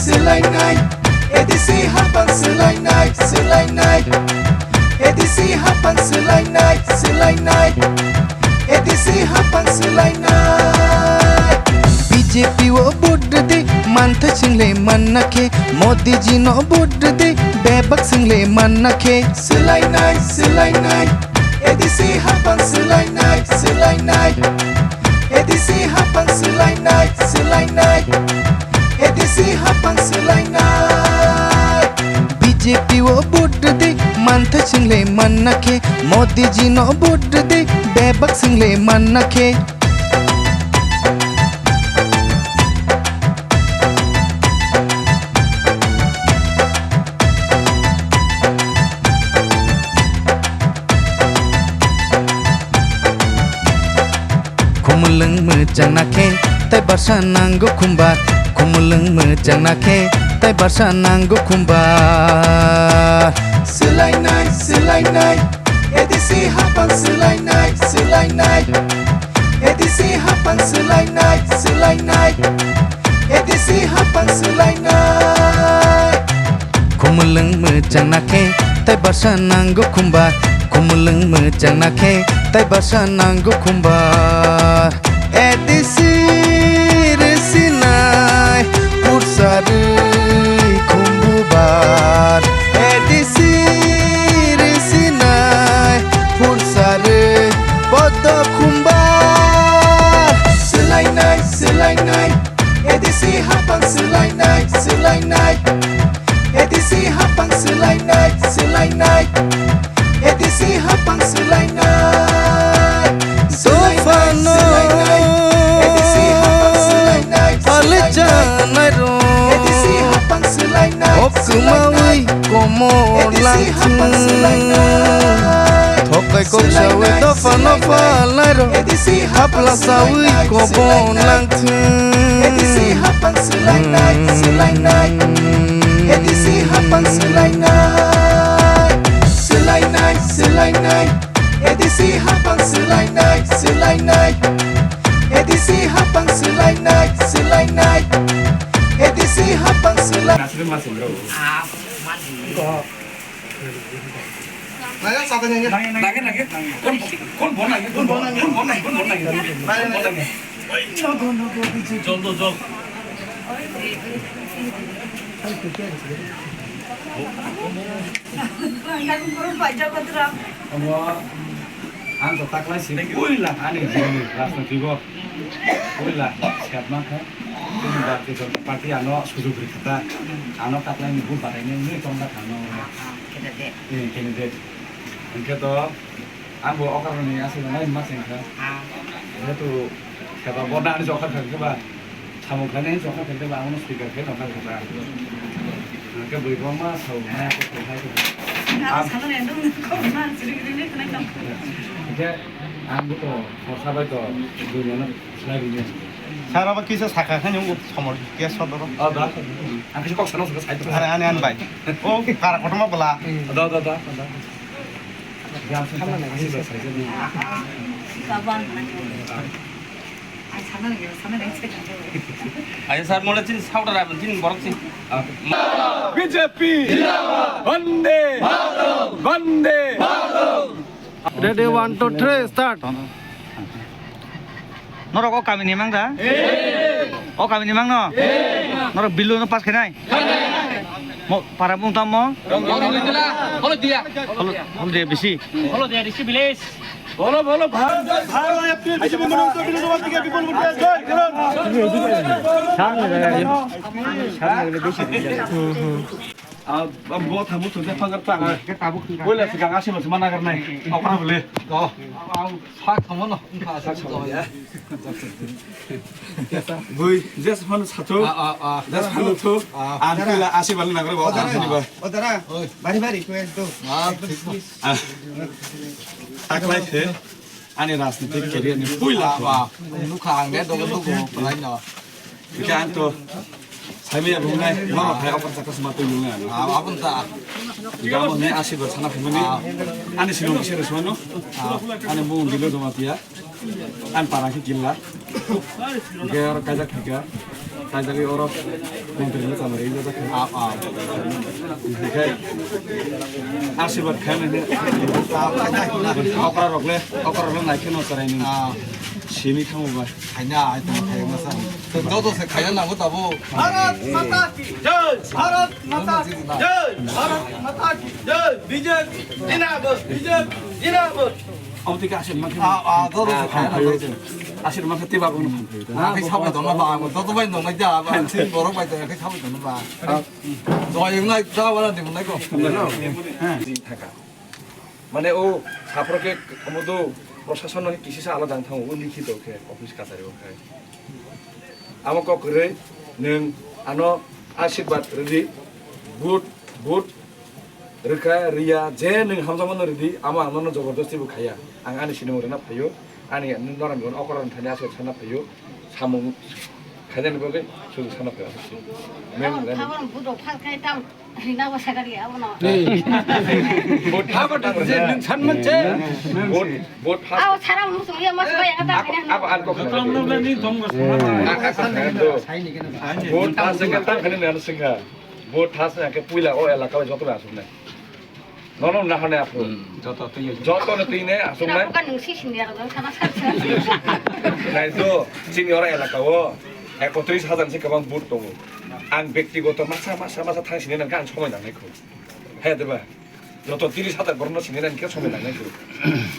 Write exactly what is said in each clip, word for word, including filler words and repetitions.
Swlainai, A D C hapang swlainai, swlainai. A D C hapang swlainai, swlainai. A D C hapang swlainai. B J P o vote rwdi, manthai swngle manna khe. Modi ji no vote rwdi, bebak swngle manna khe. Swlainai, swlainai. A D C hapang swlainai, swlainai. A D C hapang swlainai, swlainai. A D C hapang swlainai. B J P o vote rwdi, manthai swngle manna khe. Modi ji no vote rwdi, bebak swngle manna khe. Khumulwng mwchang na khe, tai barsa nango khumbar. Khumulwng mwchang na khe, tai barsa nango khumbar. Swlainai, swlainai, A D C hapang swlainai, swlainai. A D C hapang swlainai, swlainai. A D C hapang swlainai. Khumulwng mwchang na khe, tai barsa nango khumbar. Khumulwng mwchang na khe, tai barsa nango khumbar. A D C rwsinai, pursa rwi khumbubar. A D C rwsinai, pursa rwi podo khumbar. Swlainai, swlainai, A D C hapang swlainai, swlainai. A D C hapang swlainai, swlainai. A D C hapang swlainai. Swlainai, swlainai. A D C hapang swlainai, swlainai. A D C hapang swlainai, swlainai. Kwmawi komor langthung. Thokai kok sawi dopha no phalnai rok. Hapla sawi kobon langthung. A D C hapang swlainai, swlainai. A D C hapang swlainai. Swlainai, swlainai. A D C hapang swlainai, swlainai. A D C hapang swlainai, swlainai. A D C hapang swlainai. Nage, nage. Kon, kon bon nage, kon bon nage, kon bon nage, kon bon nage, kon bon nage. Jol do, jol. Omo, ang to taklai si puila ani jiboni rajniti o puila sep mankha. Chini Bharatiya Janata Party ano sujug rikha ta. Ano taklai ni vote bataini wngwi tongda kha no. Candidate. Eh, candidate. Hwnkhe to, ang bo o karon ni aswk nai ma chengkha. Ah. Jehetu, kheba borna ani jokha kha khe ba, samung khlainai jokha kha khe ba, abono swikar khe tongkha khe ba. Hwnkhe bui bo ma sao, maya khe khe hai khe. Ang ang sana ne dum ko na siri siri ne kana kam. Hwnkhe, ang bo to, khorsa bai to, dunia no. Sir, abo kisa sakha khe nung somor khe sodoro. O da. Ang kisa kok sana saka sai to. Ani, ani, ani bai. O, kara kotorma bwla. Da, da, da, da. Ayo, sir, mole chin sauda ra, chin borok chin. B J P. Vande. Vande. Ready, one, two, three, start. Norok o kami ni mang da? O kami ni mang no? Norok bill no pass khainai? Mo, para mung tam mo? Holo dia. Holo, holo dia bisi. Holo dia bisi village. Bolo, bolo, bhar-, bhar-, Samne, samne bisi. Ah, bo thamu to je pagar tang. Boila se gang asi mas mana gar nai. Apa boleh? Oh, ang sak thamu no. Sak thamu ya. Bui, jes hon satu. Ah, ah, ah. Jes hon tu. Ah. Ang pila asi bal nagar ba. Oh, dara. Ani ba. Oh, dara. Oi. Bari, bari, kau itu. Ah, please. Ah. Taklai khe. Ani rajnitik career ni puila ba. Nukha ang de dogo dogo palai no. Hingke ang to saimaya bungnai, norok hai okor chakra sima twi nungnai ano. Ah, abon ta. Hingke abo ne asirwad sana phimani, ani sinong kisa resmano, ani bung Dilo Jamatia, ani para khe Killa. Hingke oro kaijak khaikha, kaijagwi oro montri no chamari wngjakha. Ah, ah. Hingke asirwad khainani okra rok le, okra rok le naikhe no chwraini. Ah. Simi thango ba. Khaina, ai tong khaina sa. Joto se khaina nango tabo. Bharat Mata ki jai! Bharat Mata ki jai! Bharat Mata ki jai! B J P jindabad! B J P jindabad! Abo tei khe aswk mankhe. Ah, ah, joto se khaina nango. Aswk mankhe tei bagwi no phan phaio. Ah, khe sabai tongma ba, ang joto bai nongnai ja, ang sini borok bai tongya khe sabai tongma ba. Ah. Joy wngnai, ta wala di wngnai ko. Hello. Jing thaka. Mane o saphro khe omo do proshason no kisi sa alada wng thango, o likhito khe office kachari o khai. Amo kok kwrwi nwng ano asirwad rwdi, vote, vote rwkha, rwya, je nwng hamjakmano rwdi, amo ang nono jobordosti bo khaiya. Ang ani sinimung rwna phaio, ani norok okra rwna thani aswk sana phaio, samung khainani bagwi sujuk sana phaio. Mem Abo gani. Abo budok phal khai tam. Rina bo sakari abono. Vote Abo tang je rwna. Nwng san man je. Vote, vote first. Aw, sara musung ya mas bai ada Abo, kena. Abo ang kok. Joto ang nang ni tong bas. Ang kok do. Vote first second tang kena nang singa. Vote first na ke puila o elaka joto na asuk na. Nono na hone apu. Hmm, joto twi. Joto na twi ne asuk na. Kira bukan nung si sini ya, sana sana. Nai do, sini ora elaka o. Ekotris hajar se kabang vote tongo. Ang bektigoto masa, masa, masa thang sini nang ang somoi nang nai kho. He, diba? Joto tiris hajar borokno sini nani khe somoi nangnai kwrwi.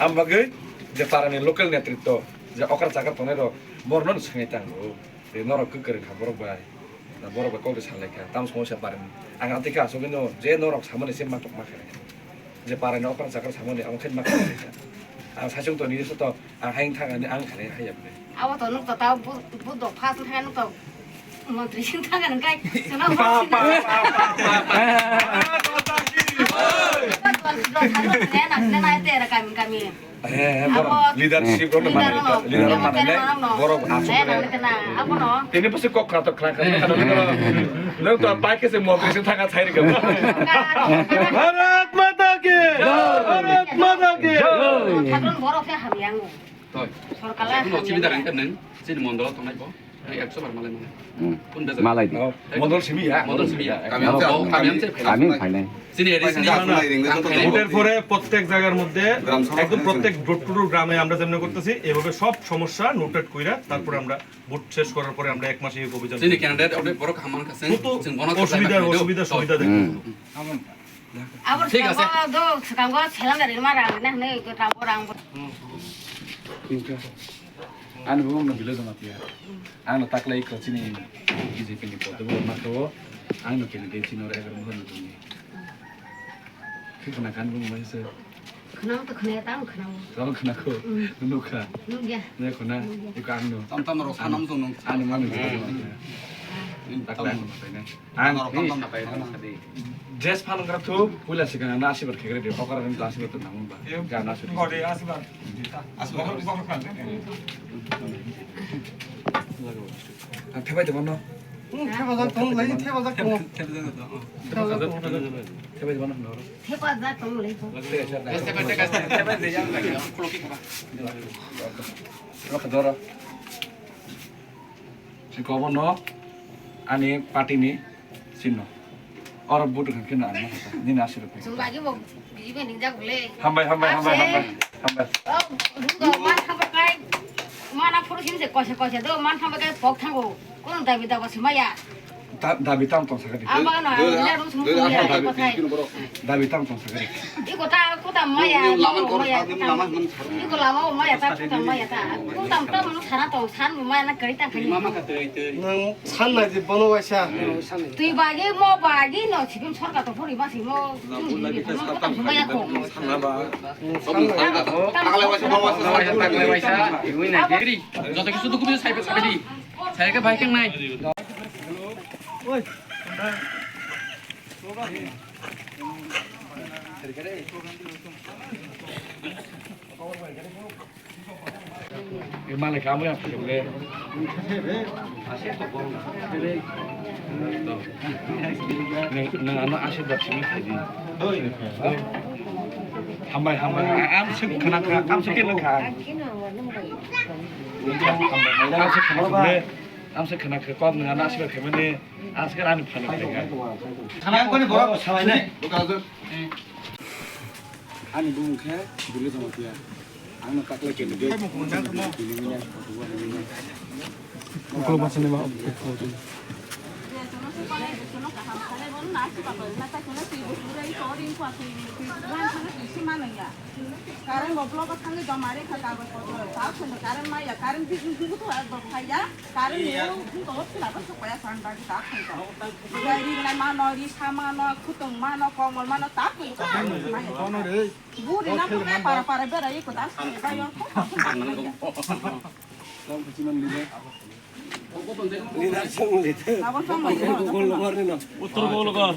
Ang bagwi je parani local netritwo, je okra chakra tongnai rok, borokno swngwi tango. Je norok kwrwi kha borok bai. Na borok bai kok de salai kha. Tam somosa parani. Ang amtwi khe asugwi no, je norok samani se ma tok ma kha. Je parani okra chakra samani, amo khe ma kha. Ang saichung to nini soto, ang haing thang ani ang khanai hai yapni. Abo to nuk to tao bu, bu dok phas thang nuk to. Montri sing thang kan kai. Sana pa, pa, pa, pa, pa. Kami, kami. Eh, eh, borok Abo leadership rok leader manai, rok, leader rok leader manai, rok, borok asuk eh, manai. Nang kena, abo no. Tini pasti kok khatok khlai kha. Nang to pai ke se montri sing thang thai ri kha. Bharat Mata ki! Bharat Mata ki! Thakrun borok se hamyang. Toi. Sorkar jekhuno lai osubida hamya. Rang khe nwng chini mondolo tongnai bo. Nwng ekso bar malai mano. Hmm. Kun bejak? Malai di. Oh, mondol simi ya? Mondol simi ya. Kami amchai. Kami amchai. Kami phainai. Chini eri sini. Kami phainai. Voter pore prottek jagar moddhe, gram sabha ekdom prottek door to door grame amra jemne kortesi, eibhabe sob somossa noted koira, tarpore amra vote shesh korar pore amra ek mas ei obhijan kori. Chini candidate onek boro kaham mankha, chwng, chwng bono osubida, osubida, subida dekho. Hmm. Aboni thik ase. Swkango, do, swkango cylinder rwma rang rwna hwnwi, kwthangbo rang bo. Ani bo wngno village ma tiya. Ang no taklai ko chini B J P ni koto bo ma ko. Ang no candidate chini oro egar mo no tuni. Khikna kan bo mo se. Khna to khna ta khna. Tamo khna ko. Mm. Nukha. Nukya. Ne khna. Nukya. Iko ang no. Tam tam ro sanam jong nung. Ani manu. Mm. Taklai ang no taina. Ang norok ni tam tam na pai, tam na pai. Dress phan wngkha thu, puila swkang na asirwad khe kre de, okra ni asirwad to nang ba. Ga na asirwad. Gori asirwad. Asirwad. Gori, gori phan. Ang thepai de mano. Hmm, thepa jak tong lai, thepa jak tong. Thepa jak tong. Thepai de mano. Thepa jak tong lai. Thepa de jak tong. Rokha doro. Siko obono ani party ni sinno. Oro vote rwkha khe na ang ma kha, nini asirok. Chwng lagi bo B J P ni jak bole. Hambai, hambai, hambai, hambai. Hambai. Oh, dum do man hambai kai. Mana phuru sim se koise koise do man hambai kai pok thango. Kono dabi dawa se maya. Da-, dabi tam tong sakha di. Ama no, ang leader rus mu leader ko thai. Dabi tam tong sakha di. Iko ta, ko ta maya, maya ta. Iko lama o maya ta, ko ta maya ta. Ko ta ta mano sana tong, san maya na kari ta khani. Nang san na di bono waisa. Twi bagi, mo bagi no, sikim sorkar to phori ba simo. Maya ko. San na ba. Joto kisu dukhu sai sai di. Saya ke baik yang naik. Malik kamu yang punya. Nang, nang ano asir dak sini tadi. Hambai, hambai. Am sik kena kena, am sik kena kena. Ang se khna khe kok nang, ang se kok nang, ang se ani phano khe. Yang koni borok salai nai. Ani bumung khe Dilo Jamatia. Ang no kaklai khe de. Ukulok bachani ma. Current bo block o thangwi joma re kha kagoj potro. Ta khwlwng current maya, current bi wngkhe to ekbar phaiya, current ni wngkha o phila bo sok paya san bagi ta khwlwng. Ri gnai mano, ri sa mano, khwtwng mano, komol mano, ta khwlwng current maya. Buri na khwlwng para para berai ko ta khwlwng bai o. Uttor Bogolkar.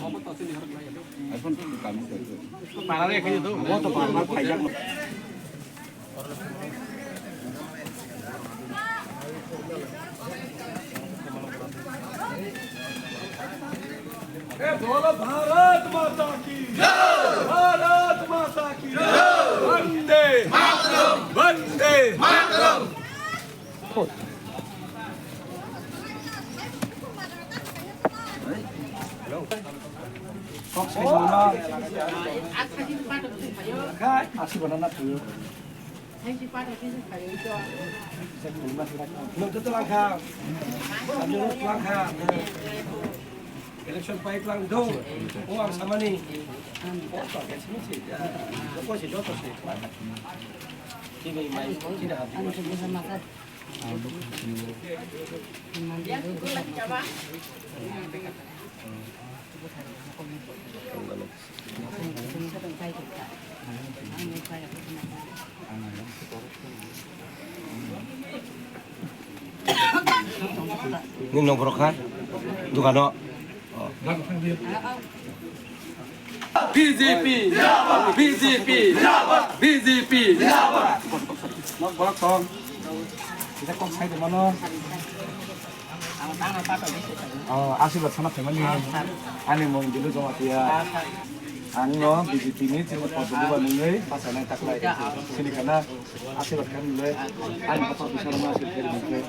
बोलो भारत माता की जय। भारत माता की जय। वंदे मातरम। वंदे Mataram. Kok sai mano. Khai, asi bana na tuyo. Nung tu tulang kha. Nung tu tulang kha. Election pai tulang do. O ang samani. O to ke sini sih. Ko si do to si. Sini mai, sini hati. Nini nong borok kha? Dukano. B J P! B J P! B J P! Nok borok tong. Kita kok sai de mano. Oh, asirwad sana phaimani. Ani mung Dilo Jamatia. Ang no B J P ni chini poddo buba nungwi pasanai taklai. Sini kana asirwad khan le. Ani kok bisa ma asirwad khan nungwi.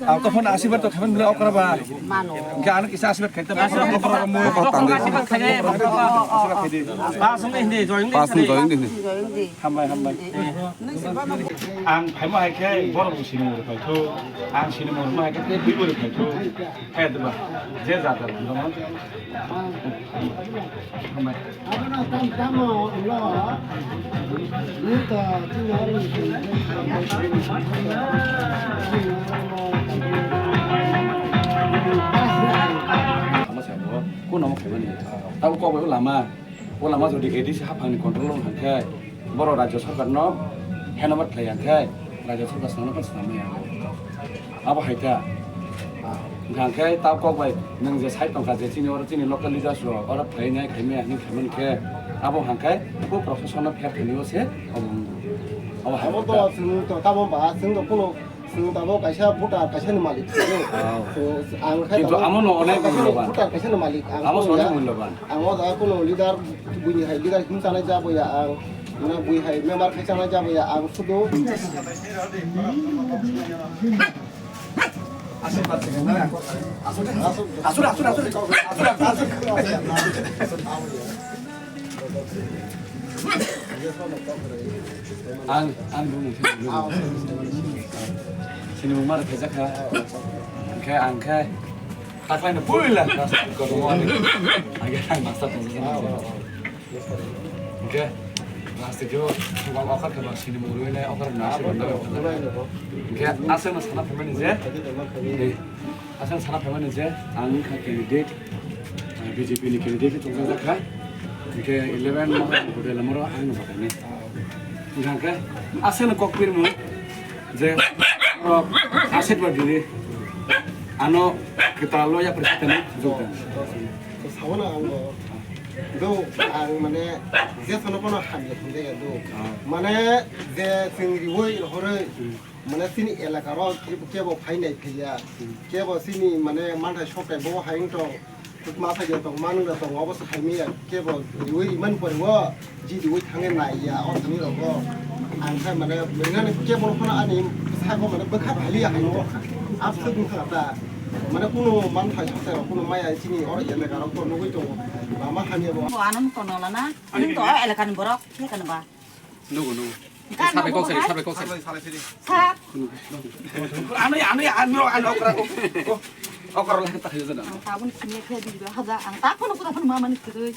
Ang to phone asirwad to khaman bole okra ba. Mano. Hingke ano kisa asirwad khaite ba okra ba mo. Pas nung join di. Hambai, hambai. Ang phaima hai khe borok bo sini mori phaithu. Ang sini mori ma hai khe tei bui mori phaithu. Hai deba. Je jata dama. Hambai. Tamo sa bo. Ko namo khaimani. Tamo ko bo lama. O lama jodi A D C haphangni control o hwnkhe, borok Rajya Sarkarno hand over khlai ya khe, Rajya Sarkar swnamno khe swnam ya. Abo hai khe, hwnkhe ta kok bai nwng je sai tongkha je chini oro chini local leaders rok oro phainai khaimaya hinwi khaimani khe, abo hwnkhe bo proshasonno pher thani o se obo wngkha. Abo hai khe. Abo to chwng to tamo ba chwng to kuno Chwng tabuk kaisa voter, kaisa ni malik. Oh. Chwng, ang khai tabuk amo no onek kaisa ni mulloban. Voter, kaisa ni malik. Ang amo kuno sono ya, mulloban. Ang o jaga kuno leader, buini hai leader him chanai jabo ya ang. Mane bui hai member khai chanai jabo ya ang sudu. Aswk, aswk, aswk, aswk. Ang, ang bumung khe, sini bumung mar khe jakha. Ang khe, ang khe. Taklai no puila, rasta ko mo ani. Ang khe, ang master ko mo. Ang khe, last video, ko ba okar khe ba sini bumung roi nai, okar na sini bumung. Ang khe, asa na sana phaimani je. Aswk sana phaimani je ang wngkha candidate, B J P ni candidate khe tongjakha. Hwnkhe eleven hotel amoro ang no bathani. Hwnkhe aswkno kok pirmung je borok aswk ba dili ano kwtal lo yapri sitani jokdan. Sabono ang do, ang mane je sono kono hamya hinjaya do. Mane je chwng riwoi rohoroi Mane chini elaka ro kebo phai nai phaiya, kebo chini mane manthai sokai bo hai wng tong, Masa je tong, manung da tong, obo se khaimi ya, kebo riwi iman pori wo, ji riwi thange nai ya, o thani rogo. Ang khai mane, mengani kebo no phano ani sako mane bwkha phali ya hai no. Absuk wngkha ta. Mane kuno man thai sate, kuno maya chini oro ya mega rok to nugui tongo. Lama hamya bo. Bo anam kono lana, nung to elakani borok, thekani ba. Nugo, nugo. Kan Sabai nugo kok sari, kan? Sabai kok sari. Sa. Ano, ano, ano, ano, okra, okra, okra lang tayo na. Ang tabon sini kaya di ba haja. Ang tapon ko tapon mama ni kudu.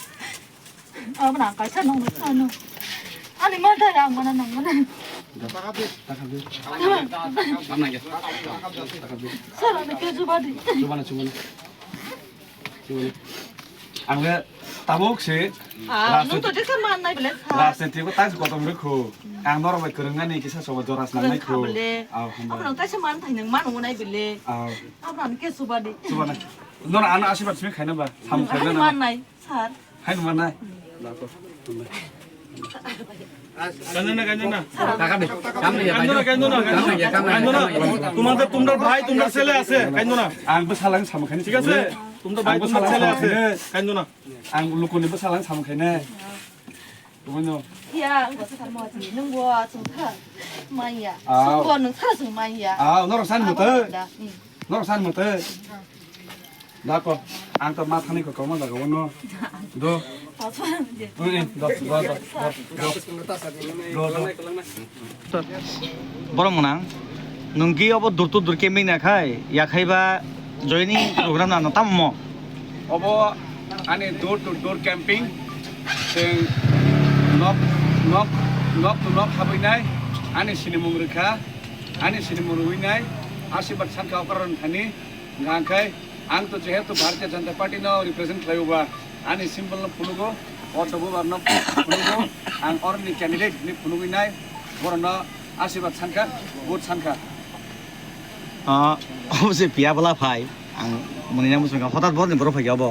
Abo na kaisa nong ano. Ani mal ta yang mana nong mana. Mana ya? Sara na ke jubadi. Jubana, jubana. Ang le tabuk se. Ah, nung to jesa man nai bele. Rajniti bo tais kotom rikhu. Ang norok bai kwrwng nani kisa sobo jora snam nai khu. Aw, hamba. Abo nang taisa man thai nang man nai bele. Aw. Abo nang ke subadi. Subana. Nor ano asirbad simi khaina ba. Sam khaina na. Man nai, sir. Hai man nai. Kanjana, kanjana. Kaka be, kam ni ya, kanjana, kanjana, kanjana. Kanjana, kanjana. তোমাদের, তোমরা ভাই, তোমরা ছেলে আছে, কান্দো না। Ang bwsalang samung khaini. ঠিক আছে? তোমরা ভাই, তোমরা ছেলে আছে, কান্দো না। Ang lukuni bwsalang samung khaini. Tubui no. Ya, ang bwsa samo chi, nung bo chung kha. Maya. Ah. Sung bo nung kha sung maya. Ah, norok san mutai. Norok san mutai. Dako, ang to ma thani ko koma jaga wono. Do. Ui, do, do, do, do, do. Do, do. Borok mwnang, nwng ki obo door to door camping na khai, ya khai ba joining program na no tamo mo? Obo ani door to door camping, chwng nok, nok, nok to nok habwi nai, ani sinimung rwkha, ani sinimung rwui nai, asirwad sankha okra rwng thani, hwnkha khe, Ang to jehetu Bharatiya Janata Party no represent khlai o ba, ani symbol no phunugo, o dobo bar no phunugo, ang oroni candidate hinwi phunugwi nai, borok no asirwad sankha, vote sankha. Ah, obo se piya bwla phai, ang mwnwi na mwsong kha, hothat borok ni borok phai khe obo.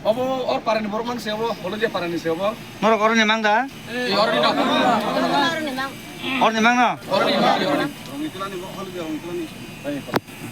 Obo or para ni borok mang se obo, Holodia para ni se obo. Norok oroni mang da? Eh, oroni no. Oroni mang no? Oroni mang, oroni. Rongitla ni bo, Holodia Rongitla ni.